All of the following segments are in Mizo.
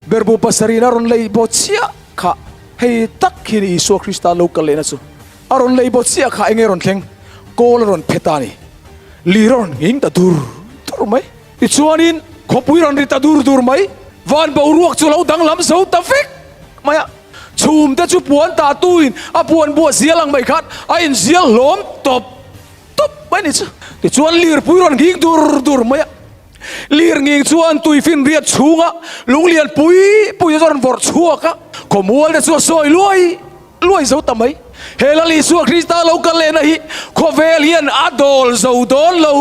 Berhbu pasarihna a rawn lei baw chiah kha hei tak hi ni Isua Krista lo kal lehna chu. A rawn lei baw chiah kha enge rawn thleng? Kawl a rawn phe ta a ni. Lir a rawn nghing ta dur dur mai. Tichuanin khawpui rawn ri ta dur dur mai. Van boruak chu lo danglam zo ta vek mai a. Chhum te chu puan tah tuin a puan buah zial ang mai khan a inzial hlawm tawp tawp mai a ni chu. Tichuan lirpui rawn nghing dur dur mai a. Lir nging chuan tuifin riat chhunga lunglian pui pui te chu a rawn vawrh chhuak a, khawmual te chu a sawi luai luai zo ta mai. He Lal Isua Krista lo kal lehna hi khawvel hian a dawl zo dawn lo,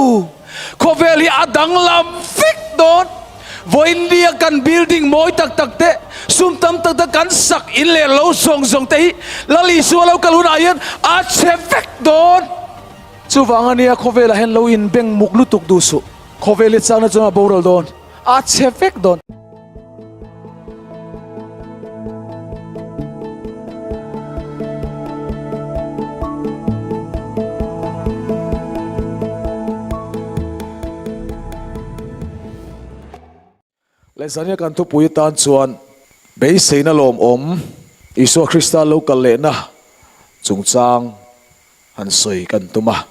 khawvel hi a danglam vek dawn. Vawiinnia kan building mawi tak tak te, sum tam tak tak kan sak in leh lo zawng zawng te hi Lal Isua lo kal hunah hian a chhe vek dawn. Chuvang ania khawvelah hian lo inbeng muk lutuk duh suh. Khawvel hi chakna chuan a boral dawn, a chhe vek dawn. Lehzania kan thupui atan chuan beiseina lawmawm Isua Krista lo kal lehna chungchang han sawi kan tum a.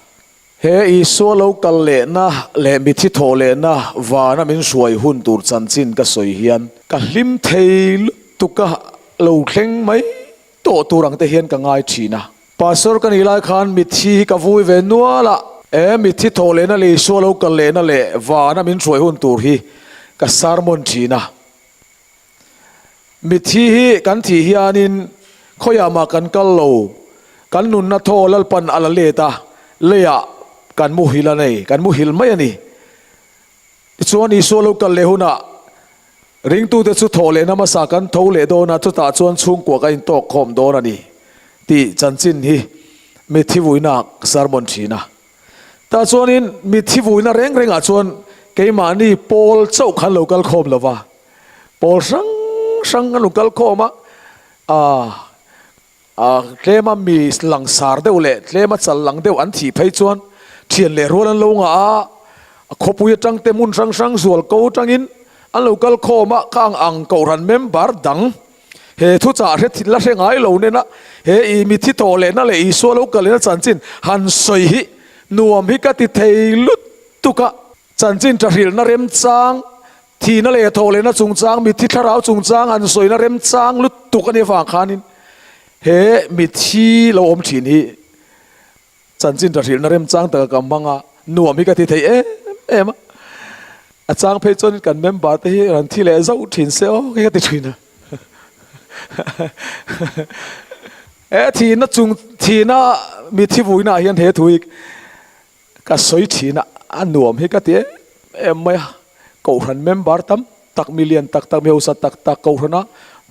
He Isua lo kal lehna leh mithi thawh lehna vana min hruai hun tur chanchin ka sawi hian ka hlim thei lutuk a, lo thleng mai tawh tur ang te hian ka ngai thin a. Pastor ka nih lai khan mithi hi ka vui ve nual a, e mithi thawh lehna leh Isua lo kal lehna leh vana min hruai hun tur hi ka sermon thin a. Mithi hi kan thih hianin khawiah mah kan kal lo, kan nunna thaw Lalpan a la let a, leiah kan muhil a nei, kan muhil mai a ni. Tichuan Isua lo kal leh hunah Ringtute chu thawh lehna hmasa kan tho leh dawn a, chutah chuan chhungkua ka intawk khawm dawn a ni tih chanchin hi mitthi vuina sermon thin a. Tah chuanin mitthi vuina reng rengah chuan keimahni pawl chauh khan lo kal khawm lo va, pawl hrang hrang an lo kal khawm a, aah tlema mi langsar deuh leh tlema chal lang deuh an thih phei chuan thian leh rual an lo ngah a, a khawpui atang te hmun hrang hrang zual ko atangin an lo kal khawm a, ka ang ang kohhran member dang he thuchah hre la hre ngai lo nena he i mithi tawh lehna leh Isua lo kal lehna chanchin han sawi hi nuam hi ka ti thei lutuk a, chanchin tha hrilhna remchang Thihna leh thawhlehna chungchang, mitthi thlarau chungchang an sawina remchang lutuk a nih avang khanin he mitthi lo awm thin hi chanchin tha hrilhna remchang taka ka hmang a, nuam hi ka ti thei em em a. A chang phei chuan kan member te hi rawn thi leh zauh thin se aw hi ka ti thin a. He thihna chung, thihna mitthi vuinaah hian he thu hi Ka sawi thin a, a nuam hi ka ti em em mai a, Kohhran member tam tak, mi lian tak tak, mi hausa tak tak, Kohhrana,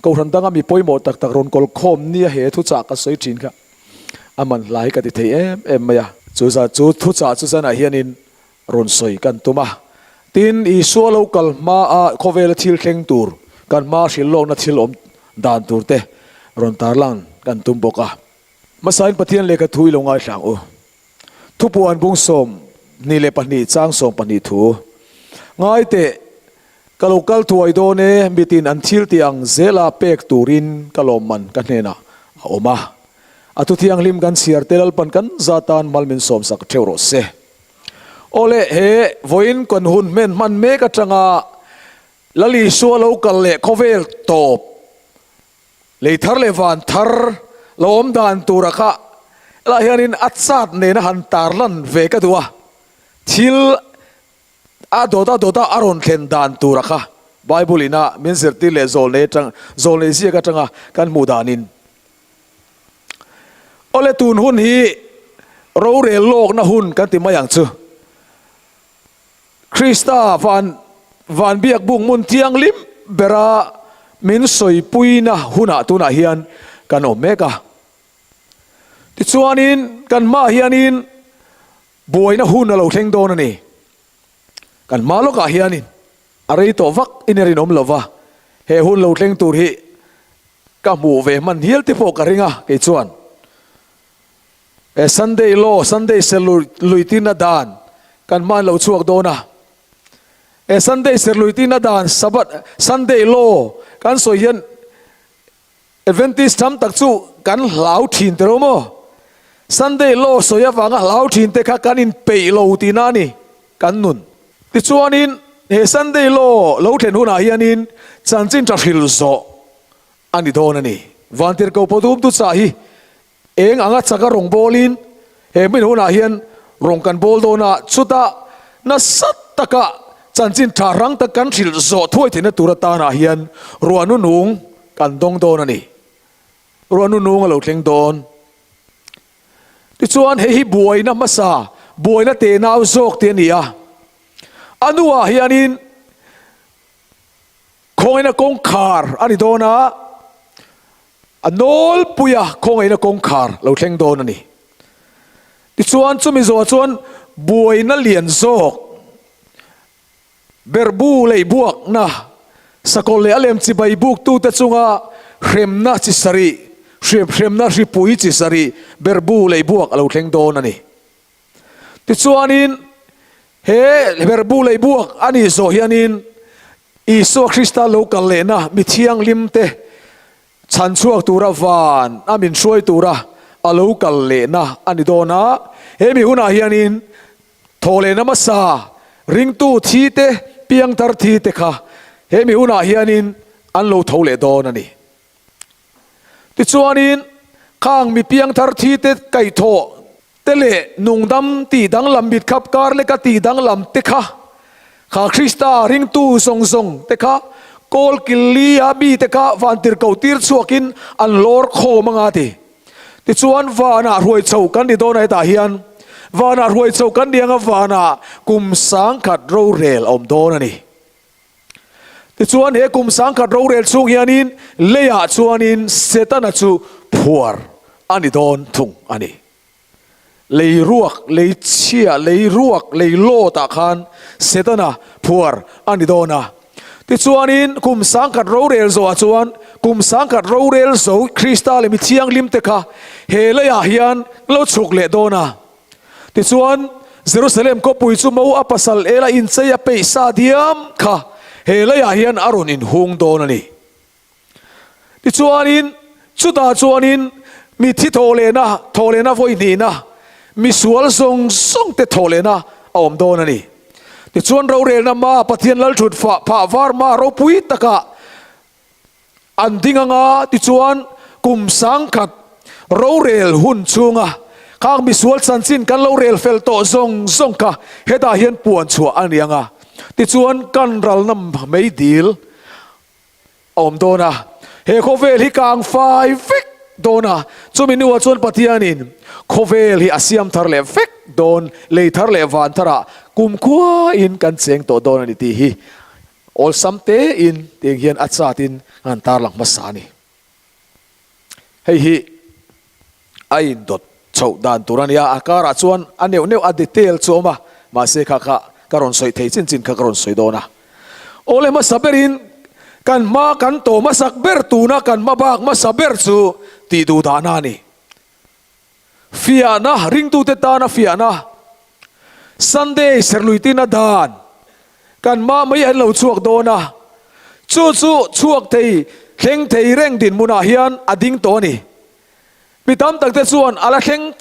Kohhran danga mi pawimawh tak tak rawn kawl khawm nia he thuchah ka sawi thin kha a man hla hi ka ti thei em em mai a. Chu zan chu thuchah chu zanah hianin rawn sawi kan tum a, tin Isua lo kal hma a khawvela thil thleng tur, kan hma hrilh lawkna thil awm dan tur te rawn tarlang kan tum bawk a. Hmasain Pathian lehkha thu i lo ngaithla ang u. Thupuan bung 22 chang 12 thu. Ngai teh, ka lo kal thuai dawn e, mitin an thil tih ang zela pek turin ka lawmman ka hnenah a awm a. A thu thianghlim kan chhiar te Lalpan kan za tan mal min sawmsak theuh rawh se. Awle, he vawiin kan hun hmen hman mek atanga Lal Isua lo kal leh khawvel tawp Lei thar leh van thar lo awm dan tura kha lah hianin a chat nena han tarlan ve ka duh a, thil a dawt a dawt a a rawn thlen dan tura kha Bible ina min zirtir leh zawlnei atang zawlnei ziak atanga kan hmuh danin. Awle tun hun hi rorel lawkna hun kan ti mai ang chu. Krista van van biak buk hmun thianghlim bera min sawipuina hunah tunah hian kan awm mek a. Tichuanin kan hmaah hianin buaina hun a lo thleng dawn a ni. Kan hma lawkah hianin a rei tawh vak in a rinawm lo va, he hun lo thleng tur hi ka hmuh ve hman hial te pawh ka ring a kei chuan. He Sunday law, Sunday serluitina dan kan hman lo chhuak dawn a. He Sunday serluitina dan, Sabbath, Sunday law kan sawi hian Adventist tam tak chu kan hlau thin te ro maw? Sunday law sawi avanga hlau thin te kha kan inpeih lo tihna a ni kan nun. Tichuanin he Sunday law lo thlen hunah hianin chanchin tha hrilh zawh a ni dawn a ni. Vantirhkoh pawdumtu chah hi Eng anga chaka rawng bawlin he hmun hunah hian rawng kan bawl dawn a, chutah nasa taka chanchin tha rang tak kan hrilh zawh thuai theihna tur atanah hian ruahnu nung kan dawng dawn a ni. Ruahnu nung a lo thleng dawn. Tichuan hei hi buaina hmasa, buaina tenau zawk tih a ni a. A nuah hianin khawngaihna kawngkhar a ni dawn a. A nawlpuia khawngaihna kawngkhar lo thleng dawn a ni. Tichuan chumi zawhah chuan buaina lian zawk, berhbu lei buakna, sakawlh leh a lem chibai buktute chunga hremna chi sarih, hremna hripui chi sarih berhbu lei buak a lo thleng dawn a ni. Tichuanin he berhbu lei buak a nih zawh hianin Isua Krista lo kal lehna mi thianghlimte chhan chhuak tura van a min hruai tura a lo kal lehna a ni dawn a. He mi hunah hianin thaw lehna hmasa ringtu thi te, piangthar thi te kha he mi hunah hianin an lo tho leh dawn a ni. Tichuanin khang mi piangthar thi te kaihthawh Te leh nungdam tih danglam mitkhap kar leka tih danglam te kha, kha Krista ringtu zawng zawng te kha kawl kil li a mi te kha vantirhkoh tir chhuakin an lawr khawm anga ti. Tichuan vanah hruai chho kan ni dawn a hetah hian vanah hruai chho kan ni anga vanah kum sangkhat rorel a awm dawn a ni. Tichuan he kum sangkhat rorel chhung hianin leiah chuanin Setana chu phuar a ni dawn thung a ni. Lei ruak, lei chhia, lei ruak, lei lawtah khan Setana phuar a ni dawn a. Tichuanin kum sangkhat rorel zawhah chuan kum sangkhat rorel zo Krista leh mi thianghlimte kha he leiah hian lo chhuk leh dawn a. Tichuan, Jerusalem khawpui chu mo a pasal ela inchei a peih sa diam kha he leiah hian a rawn inhung dawn a ni. Tichuanin, chutah chuanin mithi thawhlehna, thawhlehna vawi hnihna, misual zawng zawngte thawhlehna a awm dawn a ni. Tichuan, rorelna hmaa Pathian lalthut fah phah var hmaa ropui takah An ding anga tichuan kum sangkhat rorel hun chhunga khang misual chanchin kan lo rel fel tawh zawng zawng kha hetah hian puan chhuah a ni anga tichuan kan ralna mei dil a awm dawn a, he khawvel hi kang fai vek dawn a, chumi nuah chuan Pathianin khawvel hi a siam thar leh vek dawn, lei thar leh van tharah kumkhuain kan cheng tawh dawn a ni tih hi Awlsam tein tiang hian a chatin a han tarlang hmasa a ni. Hei hi a indawt chhoh dan tur a nia, a karah chuan a neuh neuh a detail chu a awm a, mahse kha kha ka rawn sawi thei chin chin kha ka rawn sawi dawn a. Awle hmasa berin kan hma kan tawh hmasak ber tuna kan hma bak hmasa ber chu tih duh dahna a ni. Fiahna, ringtute tana fiahna, Sunday serhluitin a dan kan mah mai an lo chhuak dawn a, chu chu chhuak thei, thleng thei reng dinhmunah hian a ding tawh a ni. Mi tam takte chuan a la thleng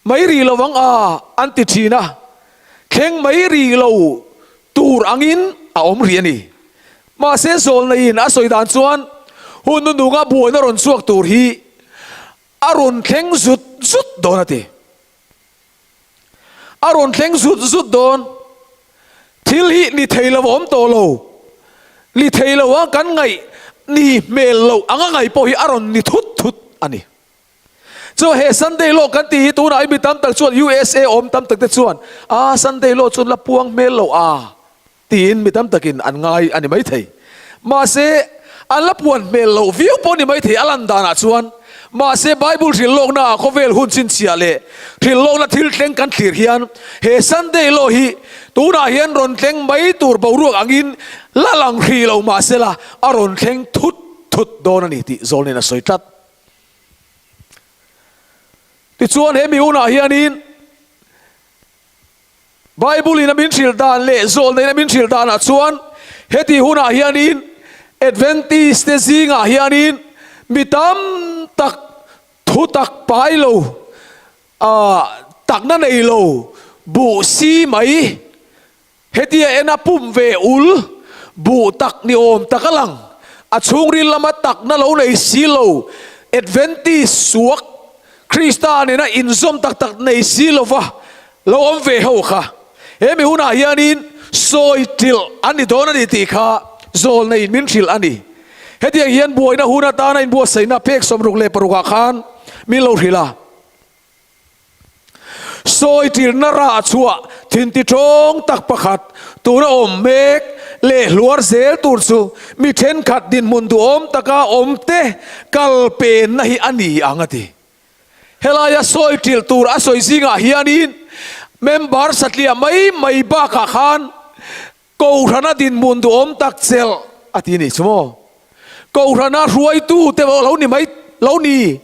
mai rih lo ang a an ti thin a, thleng mai rih lo tur angin a awm rih a ni. Mahse zawlneiin a sawi dan chuan hun nununga buaina rawn chhuak tur hi A rawn thleng zut zut dawn a ti. A rawn thleng zut zut dawn. Thil hi ni thei lo a awm tawh lo. Ni thei lo a kan ngaih ni hmel loh anga ngaih pawh hi a rawn ni thut thut a ni. Chu he Sunday law kan tih hi tunah hi mi tam tak chuan USA awm tam tak te chuan a Sunday law chuan la puang hmel lo a. Tiin mi tam takin an ngai a ni maithei. Mahse, an la puan hmel loh viau pawh a ni maithei a lan danah chuan. Mahse, Bible hrilhlawknaah khawvel hun chhinchhiah leh hrilhlawkna thil thleng kan thlir hian he Sunday law hi tunah hian rawn thleng mai tur boruak angin la lang hrih lo mahsela a rawn thleng thut thut dawn a ni tih Zawlnen a sawi tlat. Tichuan, he mi hunah hianin Bible in a min hrilh dan leh zawlna in a min hrilh danah chuan heti hunah hianin Adventist te zingah hianin mi tam tak thutak pai lo, takna nei lo, buh si mai, Hetia en a pum ve ul, buh tak ni awm tak a lang. A chhungril lama takna lo nei si lo, Adventist suak, Krista nena inzawm tak tak nei si lova lo awm ve ho kha. He mi hunah hianin sawi ṭilh an ni dawn a ni tih kha zawlneiin min hrilh a ni. Hetiang hian buaina hun atana inbuatsaihna phek 66 ah khan min lo hrilh a. Sawi tirna rah chhuah thinti tawng tak pakhat tuna awm mek leh hluar zel tur chu mi thenkhat dinhmun duhawm taka awmte kal penna hi a ni ang a ti. Helaia sawi ṭilh tur a sawi zingah hianin member satliah mai mai bakah khan Kohhrana dinhmun duhawm tak chelh a ti nih chu maw? Kohhrana hruaitu te pawh lo ni mai lo ni,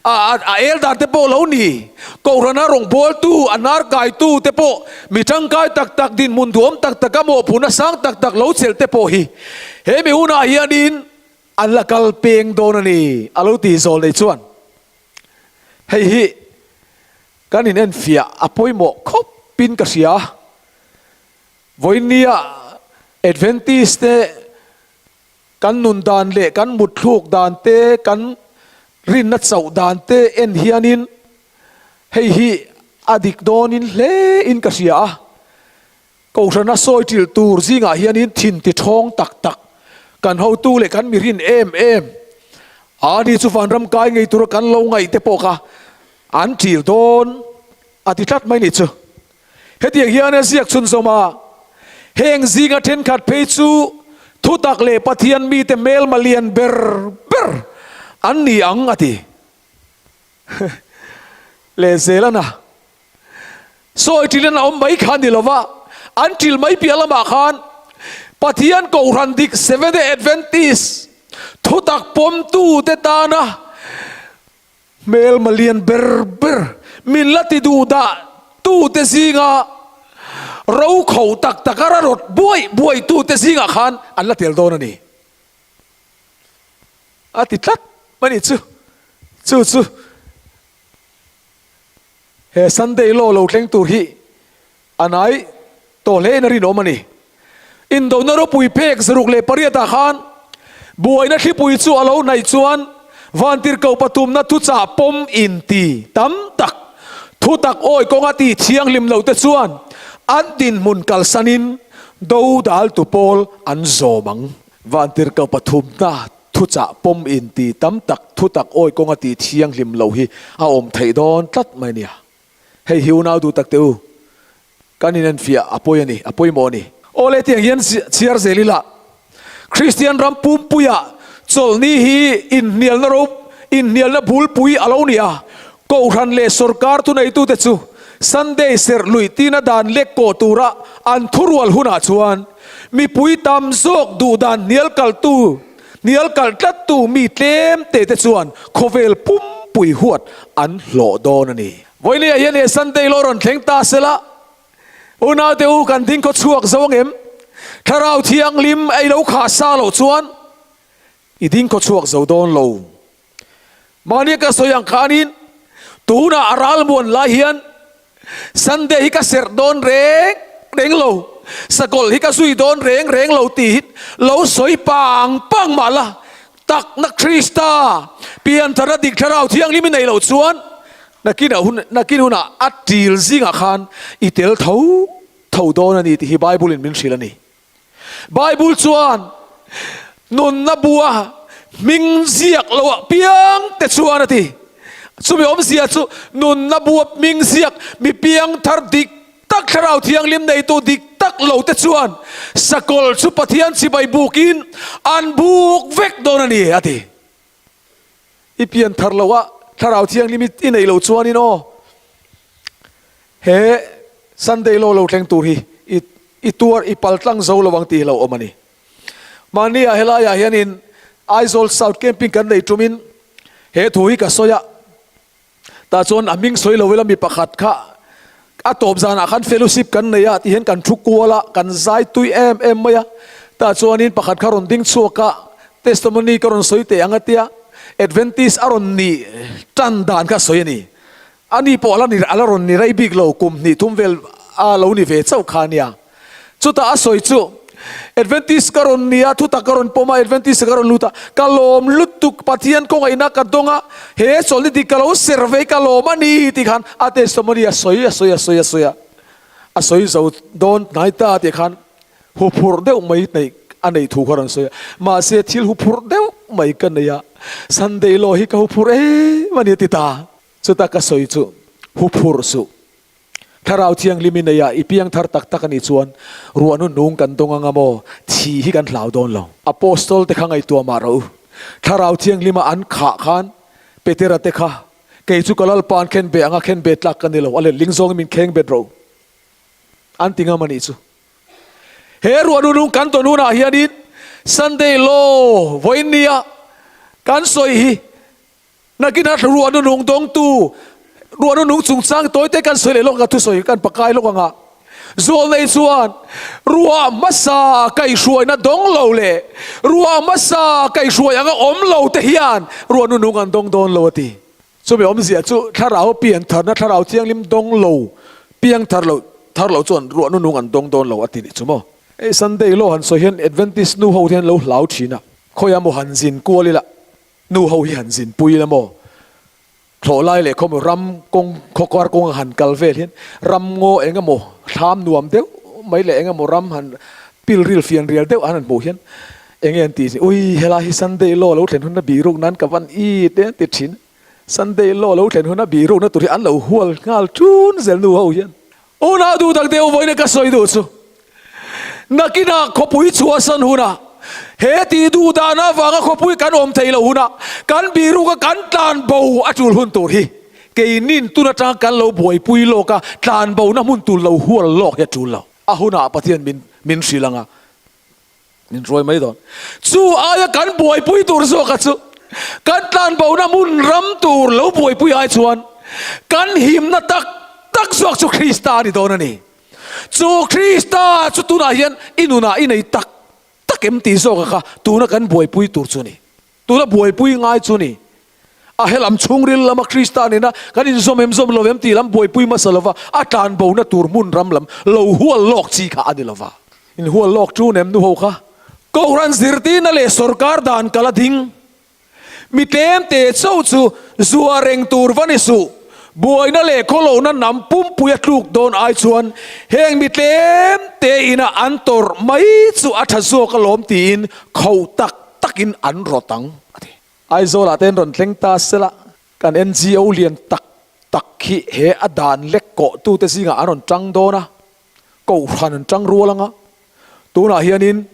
a a elder te pawh lo ni, Kohhrana rawngbawltu, a hnar kaitu te pawh mi tangkai tak tak dinhmun duhawm tak taka mawhphurhna sang tak tak lo chelh te pawh hi he mi hunah hianin an la kal peng dawn a ni a lo ti zawl nei chuan hei hi kan inenfiah a pawimawh khawpin ka hria. Vawinia Adventist te kan nun dan leh kan mutthluk dan te, kan rinna chauh dan te en hianin hei hi a dik dawnin hle in ka hria a. Kohhrana sawi ṭilh tur zingah hianin thin ti ṭhawng tak tak kan hotu leh kan mi rin em em a ni chu vanram kai ngei tura kan lo ngaih te pawh kha an ṭil dawn a ti tlat mai nih chu. Hetiang hian a ziak chhunzawm a, Heng zinga thenkhat phei chu thutak leh Pathian mite hmelma lian ber ber an ni ang a ti. Lehzel a na. Sawi ṭilin a awm mai kha ni lova, an ṭil mai piah lamah khan Pathian Kohhran dik Seventh-day Adventist thutak pawmtute tana Hmelma lian ber ber min la ti duh dah tu te zinga ro kho tak tak a rawt buai buai tu te zingah khan an la tel dawn a ni. A ti tlat mai ni chu. Chu chu he Sunday law lo thleng tur hi A nai tawh hle in a rinawm a ni. Indona ropui phek 68 ah khan buaina thlipui chu a lo hnaih chuan Vantirhkoh pathumna thuchah pawm inti tam tak thutak awi kawnga ti thianghlim lo te chuan an dinhmun kalsanin dodaltu pawl an zawm ang. Vantirhkoh pathumna thuchah pawm inti tam tak thutak awi kawnga ti thianghlim lo hi a awm theih dawn tlat mai nia. Hei hi unau duh tak teh u, kan inenfiah a pawi a ni, a pawimawh a ni. Awle tiang hian chhiar zel ila, Kristian ram pumpuiah chawlhni hi inhnialna ro, inhnialna bulpui a lo ni a, Kohhran leh sawrkar thuneitute chu Sunday serh luih tina dan lek kawh tura an thurual hunah chuan mipui tam zawk duhdan hnial kaltu, Hnial kalh tlattu mi tlem te te chuan khawvel pumpui huat an hlawh dawn a ni. Vawinia hian he Sunday law rawn thleng ta sela, unaute u kan ding khaw chhuak zo angem? Thlarau Thianghlim ei lo khah sa loh chuan i ding khaw chhuak zo dawn lo. Mahnia ka sawi ang khanin tunah a ralmuan lai hian Sunday hi ka serh dawn reng reng lo, sakawlh hi ka zui dawn reng reng lo tiin lo sawi pang pang mah la, takna Krista pianthar a dik thlarau thianghlim i nei loh chuan nakinah hun nakin hunah a til zingah khan i tel tho tho dawn a ni tih hi Bible in min hrilh a ni. Bible chuan nunna bua hming ziak lo ah piang te chuan a ti. Chumi awmzia chu nunna bua hming ziak mi piang thar dik tak thlarau thianghlim neitu dik tak lo te chuan sakawlh chu Pathian chibai bukin an buk vek dawn a ni a ti. I pian thar loh a thlarau thianghlim i neih loh chuanin aw he Sunday law lo thleng tur hi i I tuar i pal tlang zo lo ang tih lo awm a ni. Mahnia helaiah hianin Aizawl South Camping kan nei tumin he thu hi ka sawi a, tah chuan a hming sawi lo ila mi pakhat kha a tawp zanah khan fellowship kan nei a tihian kan thu kual a, kan zai tui em em mai a, tah chuanin pakhat kha rawn ding chhuak a. Testimony ka rawn sawi teh ang a tia, Adventist a rawn nih tan dan kha a sawi a ni. A ni pawh a la ni, a la rawn ni rei bik lo, kum hnih thum vel a lo ni ve chauh kha a nia. Chutah a sawi chu, Adventist ka rawn ni a, thutak ka rawn pawm a, Adventist ka rawn lut a, ka lawm lutuk, Pathian kawngaihna ka dawng a, he chawlhni dik ka lo ser ve ka lawm a ni tih khan a testimony a sawi a sawi a sawi a sawi a, a sawi zo dawn hnai ta tih khan Huphurh deuh mai neih a neih thu kha rawn sawi a, mahse thil huphurh deuh mai ka nei a, Sunday law hi ka huphurh em a ni a ti ta. Chuta ka sawi chu huphurh suh. Thlarau Thianghlim i nei a, i piang thar tak tak a nih chuan ruahnu nung kan dawng anga maw, thi hi kan hlau dawn lo. Apostol te kha ngaihtuah mah rawh u. Thlarau Thianghlima an khah khan Petera te kha, Kei chu ka Lalpa an khen be anga khen be tlak ka ni lo, a letling zawngin min kheng bet rawh u. An ti ngam a nih chu. He ruahnunung kan tawn hunah hianin Sunday Law vawiin nia kan sawi hi nakinah ruahnunung dawngtu ruahnunung chungchang tawite kan sawi leh lawk anga thusawi kan pakai lawk anga Zawlnei chuan ruah hmasa kaihhruaina dawng lo leh ruah hmasa kaihhruai anga awm lo te hian ruahnunung an dawng dawn lo a ti. Chumi awmzia chu thlarau pian tharna thlarau thianghlim dawng lo, piang thar lo, thar lo chuan ruah nunung an dawng dawn lo a ti nih chu maw. Hei Sunday law han sawi hian Adventist nu ho hian lo hlau thin a, khawiah maw han zin kual ila, nu ho hi han zin pui ila maw, thlawh lai leh khaw maw ram kawng khawkar kawng a han kal vel hian ram ngaw eng emaw thlam nuam deuh mai leh eng emaw ram han pilril fian rial deuh an han hmuh hian Enge an tih ui helai hi Sunday law lo thlen hun a bihruk nan ka van i te an ti thin. Sunday law lo thlen hun a bihruk na tur hi an lo hual nghal thun zel nu ho hian. Unau duh tak deuh vawiin ka sawi duh chu nakinah khawpui chhuahsan hunah he tih duh dan avanga khawpui kan awm thei lo hunah kan bihruk a kan tlan bo a tul hun tur hi keinin tun atanga kan lo buaipui lawk a tlan bo na hmun tur lo hual lawk hi a tul lo. A hunah Pathian min min hrilh ang a. Min hruai mai dawn. Chu aia kan buaipui tur zawka chu kan tlanbona hmun ram tur lo buaipui ai chuan kan himna tak tak zawk chu Krista a ni dawn a ni. Chu Krista chu tunah hian i nunah i nei tak tak em tih zawka kha tuna kan buaipui tur chu a ni. Tuna buaipui ngai chu ni. A helam chhungril lama Krista nena kan inzawm em zawm lo em tih lam buaipui hmasa lova a tlanbona tur hmun ram lam lo hual lawk chi kha a ni lova. Inhual lawk chu nem nu ho kha Kohhran zirtirna leh sorkar dan kal a ding. Mi tlemte chauh chu zua reng tur va ni suh. Buaina leh khawlohna nam pumpui a tluk dawn ai chuan heng mi tlemte ina an tawrh mai chu a tha zawk alawm tiin khauh tak takin an rawt ang a ti. Aizawlah te an rawn thleng ta sela, kan NGO lian tak tak hi he a dan lek kawhtute zingah an rawn tang dawn a, Kohhran an tang rual anga, tunah hianin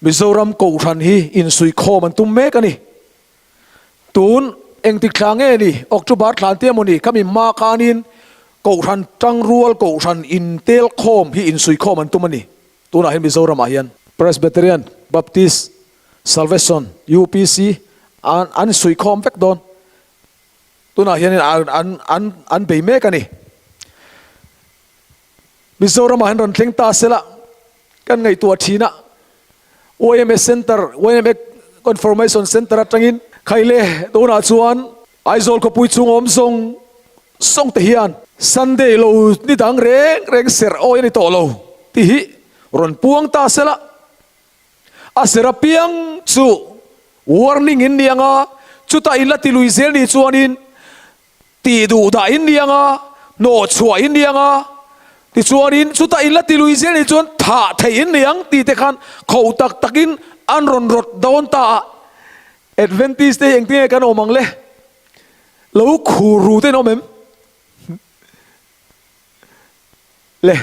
Mizoram Kohhran hi insuihkhawm an tum mek a ni. Tun engtik thla nge ni, October thlan te emaw ni, khami hma khanin Kohhran tang rual, Kohhran intelkhawm hi insuihkhawm an tum a ni. Tunah hian Mizoramah hian Presbyterian, Baptist, Salvation, UPC an an suihkhawm vek dawn. Tunah hian an an an an bei mek a ni. Mizoramah hian rawn thleng ta sela kan ngaihtuah thin a, YMA Centre, YMA Conformation Centre atangin Khaile tunah chuan Aizawl khawpui chhung awm zawng zawng te hian Sunday lo ni dang reng reng serh awi a ni tawh lo tih hi rawn puang ta sela. A serh apiang chu warning in ni anga chutah in la ti lui zel ni chuanin tih duh dah in ni anga hnawh chhuah in ni anga tichuanin chutah in la ti lui zel ni chuan thah theih in ni ang tih te khan kho tak takin an rawn rawt dawn ta a. Adventist te hi engtin nge kan awm ang le? Lo khur ru te in awm em? Le,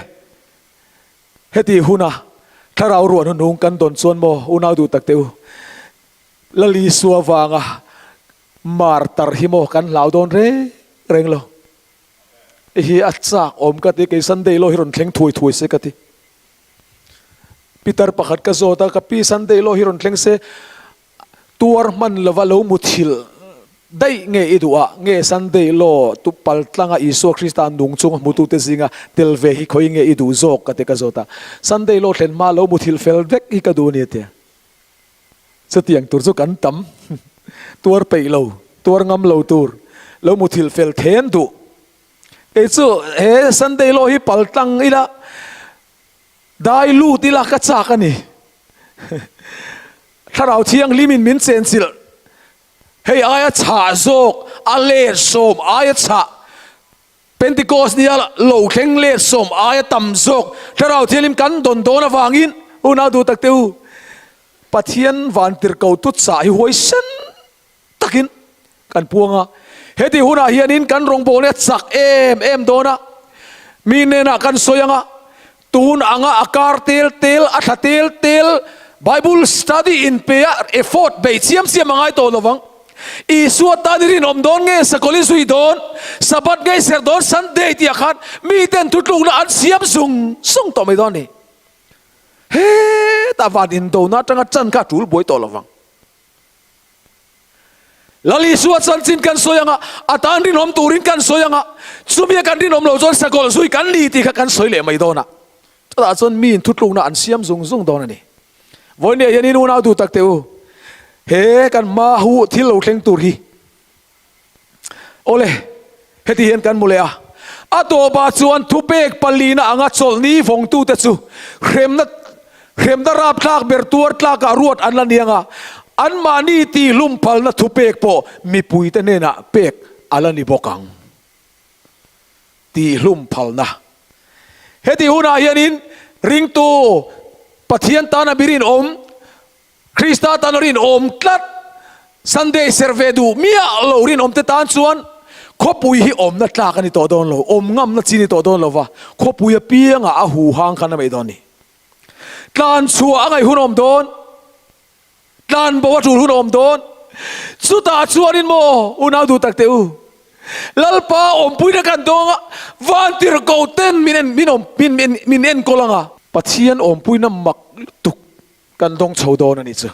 heti huna thlarau ruah hnuhnung kan dawn chuan maw unau duh tak te u, Lal Isua vanga martar hi maw kan hlau dawn reng reng lo. I hi a chak awm ka ti, kei Sunday law hi rawn thleng thuai thuai se ka ti. Pitar pakhat ka zawt a, ka pi Sunday law hi rawn thleng se, tuar hman lova lo muthilh daih nge i duh a, nge Sunday law tu pal tlanga Isua Krista nung chunga hmutute zinga tel ve hi khawi nge i duh zawk ka ti ka zawt a, Sunday law thlen hma lo muthilh fel vek hi ka duh a ni a ti a. Chutiang tur chu kan tam. Tuar peih lo, tuar ngam lo tur, lo muthilh fel then duh. Kei chu he Sunday law hi pal tlang ila, dai lut ila ka chak a ni. Thlarau Thianghlimin min chenchilh. Hei aia chhah zawk, a let sawm aia chhah. Pentecost nia lo thleng let sawm aia tam zawk Thlarau Thianghlim kan dawn dawn avangin unau duh tak te u, Pathian vantirhko tutchah hi huaisen takin kan puang a. Heti hunah hianin kan rawngbawlna a chak em em dawn a, mi hnenah kan sawi ang a, tun anga a kar tel tel, a thla tel tel Bible study inpe a effort bei chiam chiam a ngai tawh lo vang. Isua tan i rinawm dawn nge sakawlh i zui dawn, Sabbath nge i serh dawn Sunday tih ah khan miten thutlukna an siam zung zung tawh mai dawn a ni. Hetah van indona atanga chan kha a tul buai tawh lo vang. Lal Isua chanchin kan sawi anga, a tan rinawm turin kan sawi anga, chumia kan rinawm lo chuan sakawlh zui kan ni tih kha kan sawi leh mai dawn a. Chutah chuan miin thutlukna an siam zung zung dawn a ni. Vawinia hian in unau duh tak teh u, he kan hma hu thil lo thleng tur hi Awle, heti hian kan mu leh a. A tawpah chuan thupek palina anga chawlhni vawngtute chu hremna hremna rapthlak ber tuar tlakah ruat an la niang a, anmahni tihlum phalna thupek pawh mipuite hnenah pek a la ni bawk ang. Tihlum phalna. Heti hunah hianin ringtu Pathian tana mi rinawm Krista tan a rinawm tlat. Sunday serh ve duh miah lo rinawmte tan chuan khawpui hi awmna tlak a ni tawh dawn lo, awm ngamna chi a ni tawh dawn lo va, khawpui apiangah a huhang khan a mei dawn a ni. Tlan chhuah a ngaih hun a awm dawn, tlan bo a tul hun a awm dawn. Chutah chuanin maw unau duh tak teh u, Lalpa awmpuina kan dawng a, vantirhkoh ten min en min awm min min enkawl ang a. Pathian awmpuina mak lutuk Kan dawng chho dawn a nih chu.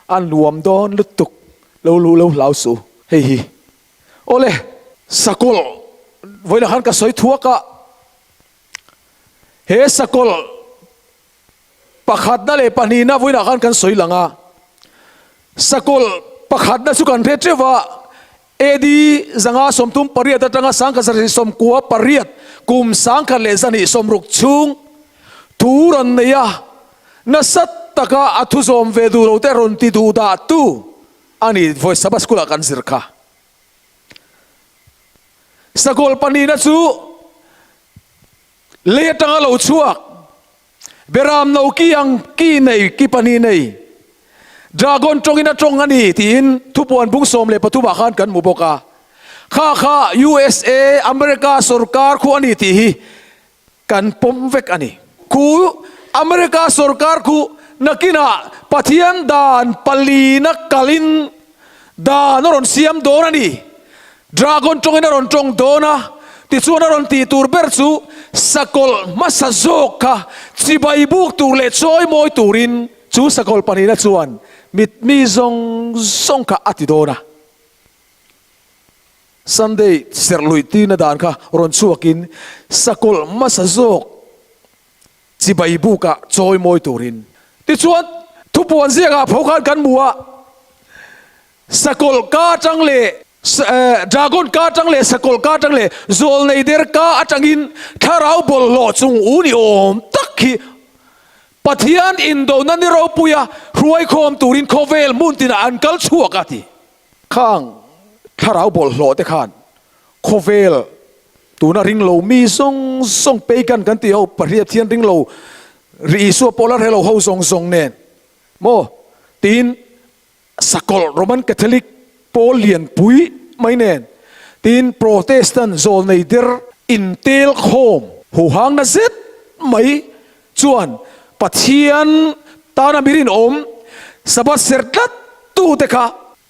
A nuam dawn lutuk lo luh lo hlau suh hei hi. Awle, sakawlh vawilah khan ka sawi thuak a, he sakawlh pakhatna leh pahnihna vawilah khan kan sawi lang a, sakawlh pakhatna chu kan hre teuh a, AD 538 atanga 1998 kum 1160 chhung thu rawn nei a, nasa taka a thu zawm ve duh lo te rawn ti duh dah tu a ni vawi Sabbath School ah kan zir kha. Sakawlh pahnihna chu lei atanga lo chhuak. Beram no ki ang ki nei ki pahnih nei Dragon tawngin a tawng a ni tiin thupuan bung 13 ah khan kan hmu bawk a. Kha kha USA, America sorkar khu a ni tih hi kan pawm vek a ni. Khu America sorkar khu nakinah Pathian dan palina kalin Dan a rawn siam dawn a ni. Dragon tawngin a rawn tawng dawn a, tichuan a rawn tih tur ber chu sakawlh hmasa zawk kha chibai buk tur leh chawi mawi turin chu sakawlh pahnihna chuan mit mi zawng zawng kha a ti dawn a. Sunday serh luih tirna dan kha rawn chhuakin sakawlh hmasa zawk chibai bukah chawi mawi turin. Tichuan, thupuan ziakah pho khan kan hmu a, sakawlh ka atang leh dragon ka atang leh sakawlh ka atang leh zawlnei der ka atangin thlarau bawlhhlawh chung u ni awm tak hi Pathian indona ni ropuia hruaikhawm turin khawvel hmun tinah an kal chhuak a ti. Khang thlarau bawlhhlawh te khan khawvel tuna ring lo mi zawng zawng pagan kan tih ho pahriat hian ring lo ri Isua pawh la hre lo ho zawng zawng nen maw tiin sakawlh Roman Catholic pawl lianpui mai nen tiin Protestant zawlnei der intel khawm huhangna zet mai chuan Pathian tana mi rinawm Sabbath ser tlat tute kha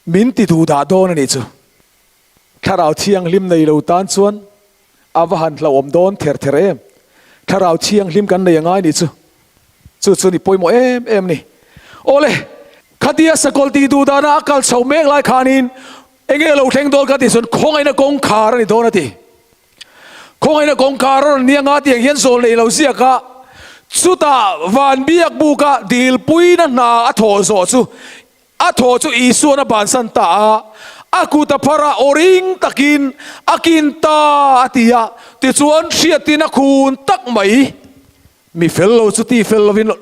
min ti duh dah dawn a nih chu. Thlarau Thianghlim nei lo tan chuan a va han hlauhawm dawn ther ther em. Thlarau Thianghlim kan nei a ngai nih chu. Chu chu ni pawimawh em em ni. Awle, khatia sakawlh tih duh dana a kal chho mek lai khanin enge lo thleng dawn ka tih chuan khawngaihna kawngkhar a ni dawn a ti. Khawngaihna kawngkhar a rawn ni anga tiang hian zawl nei lo ziak a, chutah van biak buka dilpuina hna a thawh zawh chu. A thaw chu Isua'n a bansan ta a, a kut a phar a, aw ring takin a kin ta a ti a. Tichuan hriatin a khun tak mai. Mi fel lo chu ti fel lovin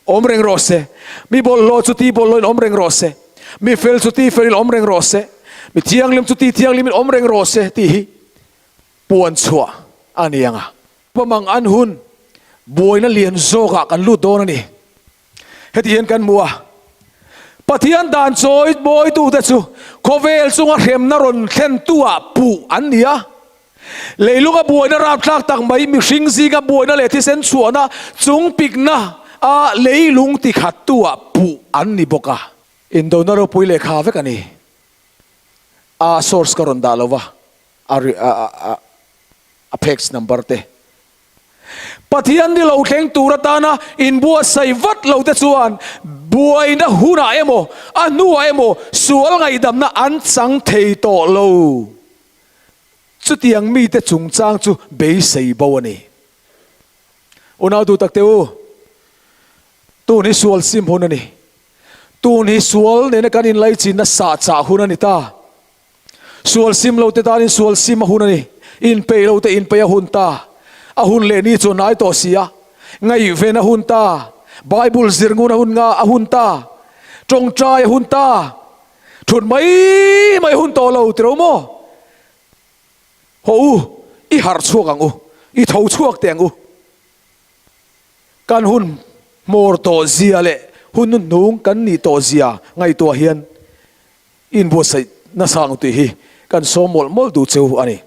awm reng rawh se, mi bawlhhlawh chu ti bawlhhlawhin awm reng rawh se, mi fel chu ti felin awm reng rawh se, mi thianghlim chu ti thianghlimin awm reng rawh se tih hi puan chhuah a ni ang a. Pamang an hun buaina lian zawkah kan lut dawn a ni. Heti hian kan hmu a, Pathian dan chawi mawitute chu khawvel chunga hremna rawn thlentuah puh an ni a. Leilunga buaina rapthlak tak mai mihring zinga buaina leh thisen chhuahna chungpikna a leilung tikhattuah puh an ni bawk a. Indona ropui lehkha vek a ni. A source ka rawn dah lo va, a a page number te. Pathian ni lo thleng tur atana inbuatsaih vat lo te chuan buaina hunah emaw a hnuah emaw sual ngaihdamna an chang thei tawh lo. Chutiang mite chungchang chu beisei bo a ni. Unau duh takte u, tun hi sual sim hun a ni. Tun hi sual nena kan inlaichinna sahchah hun a ni ta. Sual sim lo te tanin sual sim a hun a ni. Inpeih lo te inpeih a hun ta. A hun leh ni chu nai tawh si a. Ngaihven a hun ta. Bible zir ngun a hun nga a hun ta. Tawngtai a hun ta. Thut mai mai hun tawh lo tiro maw? Haw u, i harh chhuak ang u, i tho chhuak teh ang u. Kan hun hmawr tawh zia leh hun hnuhnung kan nih tawh zia ngaihtuah hian inbuatsaih nasa ang tih hi kan sawm mawlh mawlh duh cheu a ni.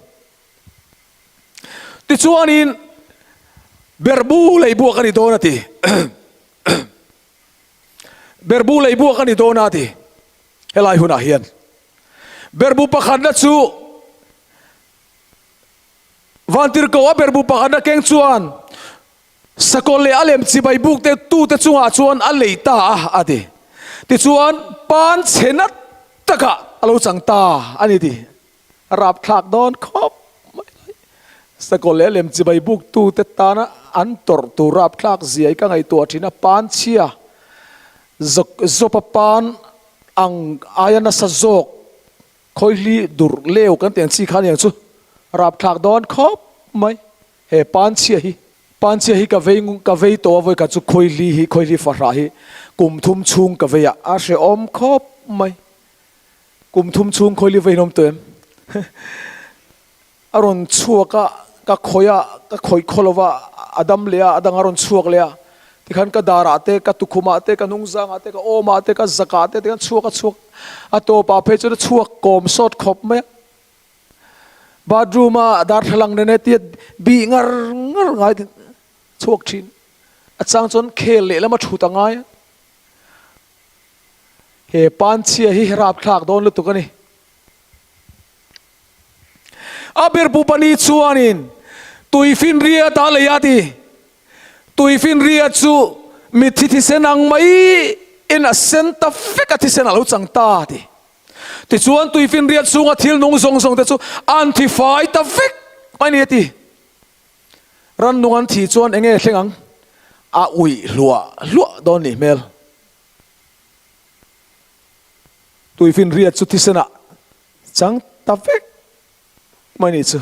Tichuanin berhbu leibuak a ni dawn a ti. Berhbu leibuak a ni dawn a ti. Helai hunah hian berhbu pakhatna chu Vantirhkoh a berhbu pakhatna keng chuan Sakawlh leh a lem chibai buk te tute chungah chuan a lei ta a, a ti. Tichuan, pan chhe nat takah a lo chang ta a ni ti. A rapthlak dawn khawp mai lai. Sakawlh leh a lem chibai buk tute tana an tawrh tur rapthlak zia hi ka ngaihtuah thin a, pan chhia zawpa pan ang aia nasa zawk khawihli dur leu kan tih ang chi kha aniang chu rapthlak dawn khawp mai. He panchhia hi, panchhia hi ka vei ka vei tawh a vawikhat chu khawihli hi, khawihli fahrah hi kum thum chhung ka vei a, a hrehawm khawp mai. Kum thum chhung khawihli vei in awm tawh em? A rawn chhuak a, ka khawih a, ka khawih khaw lo va, a dam leh a, a dang a rawn chhuak leh a. Tikhan ka darah te, ka tukhumah te, ka hnungzangah te, ka awmah te, ka zakah te tikhan chhuak a chhuak. A tawpah phei chuan a chhuak kawm sawt khawp mai a. Bathroom a darthlalang nen hetia bih ngar ngar ngai chhuak thin. A chang chuan khel lehlam a thut a ngai a. He panchhia hi rapthlak dawn lutuk a ni. A berpu pahnih chuanin tuifinriat a lei a ti. Tuifinriat chu mitthi thisen ang maiin a sen ta vek a, thisen a lo chang ta a ti. Tichuan tuifinriat chhunga thil nung zawng zawng te chu an thi fai ta vek mai ni a ti. Rannung an thi chuan enge thleng ang? A uih hluah hluah dawn nih hmel. Tuifinriat chu thisenah chang ta vek mai ni chu.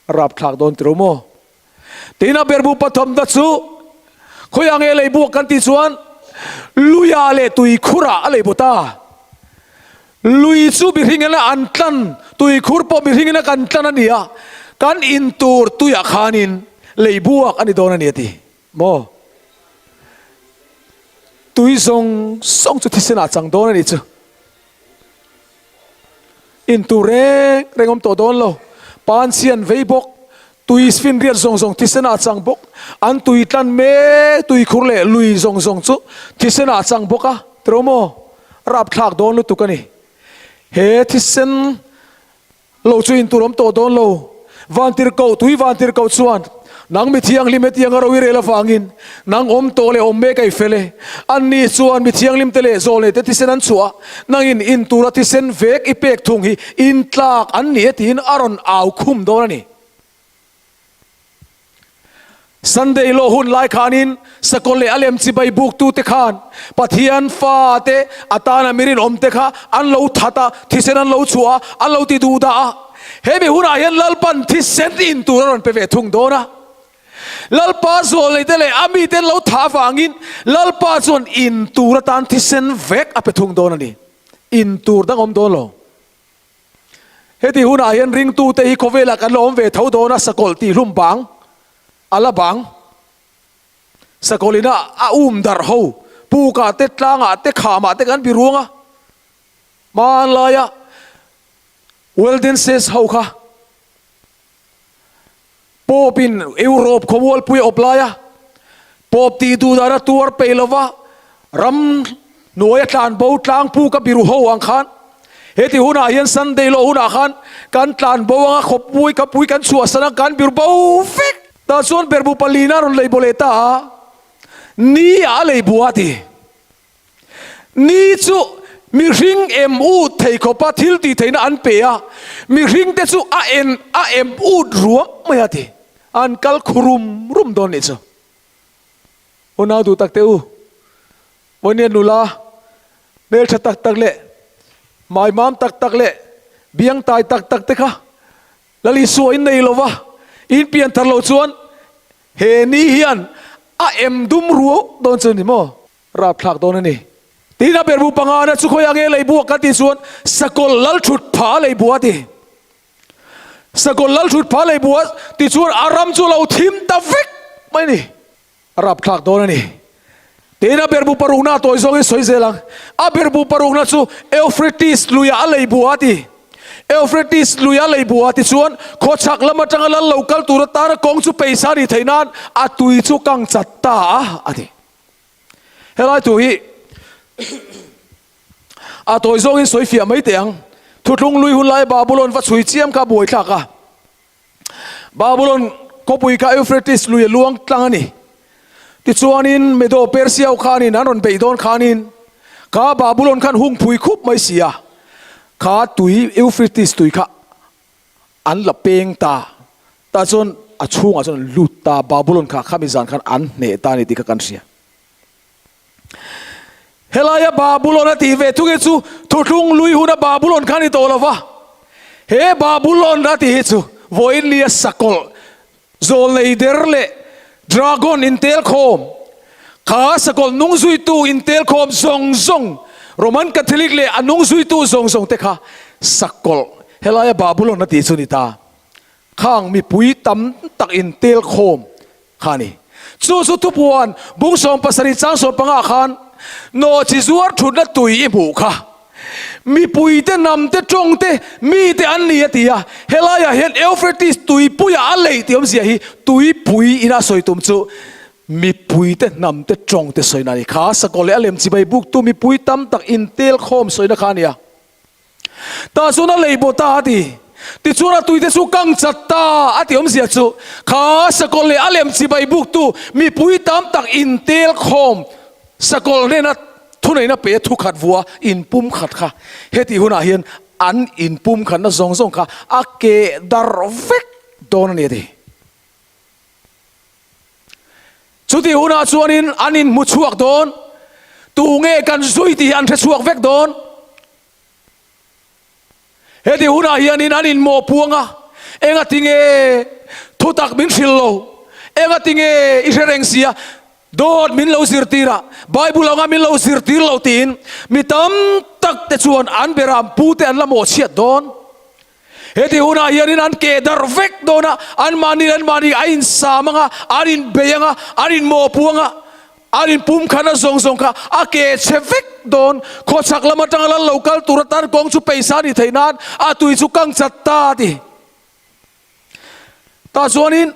Rapthlak dawn tiro maw? Tiin a berbu pathawmna chu khawiah nge lei buak kan tih chuan luiah leh tuikhurah a lei bu ta. Lui chu mihringin a an tlan, tuikhur pawh mihringin a kan tlan a ni a, kan in tur tuiah khanin lei buak a ni dawn a ni a ti maw? Tui zawng zawng chu thisenah chang dawn a ni chu. In tur reng reng awm tawh dawn lo. Panchhian vei bawk, tui finriat zawng zawng thisen ah chang bawk, an tui tlan mek tuikhur leh lui zawng zawng chu thisen ah chang bawk a, tiro maw? Rapthlak dawn lutuk a ni. He thisen Lo chu in tur awm tawh dawn lo. Vantirhkoh, tui vantirhkoh chuan, Nang mi thianghlim hetianga ro i rel avangin, nang awm tawh leh awm mek a i fel e. Anni chuan mi thianghlimte leh zawlneite thisen an chhuah a, nangin in tura thisen vek i pek thung hi in tlak an ni e tiin a rawn au khum dawn a ni. Sunday law hun lai khanin sakawlh leh a lem chibai buktute khan Pathian fate atana mi rinawmte kha an lo that a, thisen an lo chhuah a, an lo ti duh dah a. Hemi hunah hian Lalpan thisen in tur a rawn pe ve thung dawn a. Lalpa zawlneite leh a mite an lo thah avangin Lalpa chuan in tur atan thisen vek a pe thung dawn a ni. In tur dang awm dawn lo. Heti hunah hian ringtute hi khawvelah kan la awm ve tho dawn a, sakawlh tih hlum bang, a la bang. Sakawlh ina a um darh ho, pukah te, tlangah te, khamah te kan biruang a. Hmanlaia Waldenses ho kha Pope in Europe khawmualpui a awp lai a, Pope tih duh dan a tuar peih lova ram hnuai a tlan bo tlang puk a biru ho ang khan heti hunah hian Sunday lawh hunah khan kan tlan bo anga khawpui khawpui kan chhuahsan a kan biru bo vek. Tah chuan berhbu palina a rawn lei bo leh ta a, ni ah a lei bua a ti. Ni chu mihring em ut thei khawpa thil tih theihna an pe a, mihringte chu a en a em ut ruam mai a ti. An kal khu rum rum dawn nih chu. Unau duh tak te u, Vawnia nula hmeltha tak tak leh hmaimam tak tak leh biangtai tak tak te kha Lal Isua in nei lova, in pian thar lo chuan he ni hian a em dum ruau dawn chu ni maw? Rapthlak dawn a ni. Tin a berbu pangana chu khawiah nge lei buak ka tih chuan Sakawlh lal thut pha a lei bua a ti. Sakawlh lal thut pha a lei bua ti chuan a ram chu a lo thim ta vek mai a ni. A rapthlak dawn a ni. Tin a berbu parukna a tawi zawngin sawi zel ang. A berbu parukna chu Euphrates luiah a lei bua a ti. Euphrates luiah a lei bua tichuan khawchhak lam atanga lal lo kal tur atana kawng chu peisa a nih theih nan a tui chu kang chat ta a, a ti. Helai thu hi a tawi zawngin sawi fiah mai teh ang. Thuthlung lui hun lai Babulon va chhui chiam kha buaithlak a. Babulon khawpui kha Euphrates lui a luang tlang a ni. Tichuanin Medo Persia ho khanin an rawn beih dawn khanin kha Babulon khan hung phui khup mai si a, kha tui Euphrates tui kha an la peng ta. Tah chuan a chhungah chuan an lut ta, Babulon kha khami zan khan an hneh ta a ni tih kha kan hria. Helaia Babulon a tih ve thung hi chu thuthlung lui huna Babulon kha a ni tawh lo va. He Babulon a tih hi chu vawiin lia sakawlh, zawlnei der leh dragon intelkhawm, kha sakawlh nung zuitu intelkhawm zawng zawng, Roman Catholic leh a nung zuitu zawng zawng te kha sakawlh helaia Babulon a tih chu a ni ta. Khang mipui tam tak intelkhawm kha a ni. Chu chu thupuan bung 70 chang 15 khan nawhchi zuar thutna tui i hmuh kha. Mipuite hnamte tawngte mite an ni a ti a, helaiah hian Euphrates tuipuiah a leih tih awmzia hi tuipui ina sawi tum chu mipuite hnamte tawngte sawina a ni. Kha sakawlh leh a lem chibai buktu mipui tam tak intelkhawm sawina kha a ni a. Tah chuan a lei baw ta a ti. Tichuan a tuite chu kang chat ta a ti awmzia chu kha sakawlh leh a lem chibai buktu mipui tam tak intel khawm sakawlh hnena thuneihna pe thukhat vua inpum khat kha hetih hunah hian an inpum khatna zawng zawng kha a keh darh vek dawn a ni a ti. Chutih hunah chuanin an inhmu chhuak dawn, tu nge kan zui tih hi an hre chhuak vek dawn. Heti hunah hianin an inmawh puang a, engati nge thutak min hrilh lo, engati nge i hre reng sia, dawt min lo zirtir a, Bible anga min lo zirtir lo tiin mi tam tak te chuan an beram pute an la mawhchhiat dawn. Heti hunah hianin an keh darh vek dawn a, anmahni leh anmahni a insam ang a, an inbei ang a, an inmawhpu ang a, an inpumkhatna zawng zawng kha a keh chhe vek dawn. Khawchhak lam atanga lal lo kal tur atan kawng chu peisa a nih theih nan a tui chu kang chat ta a ti. Tah chuanin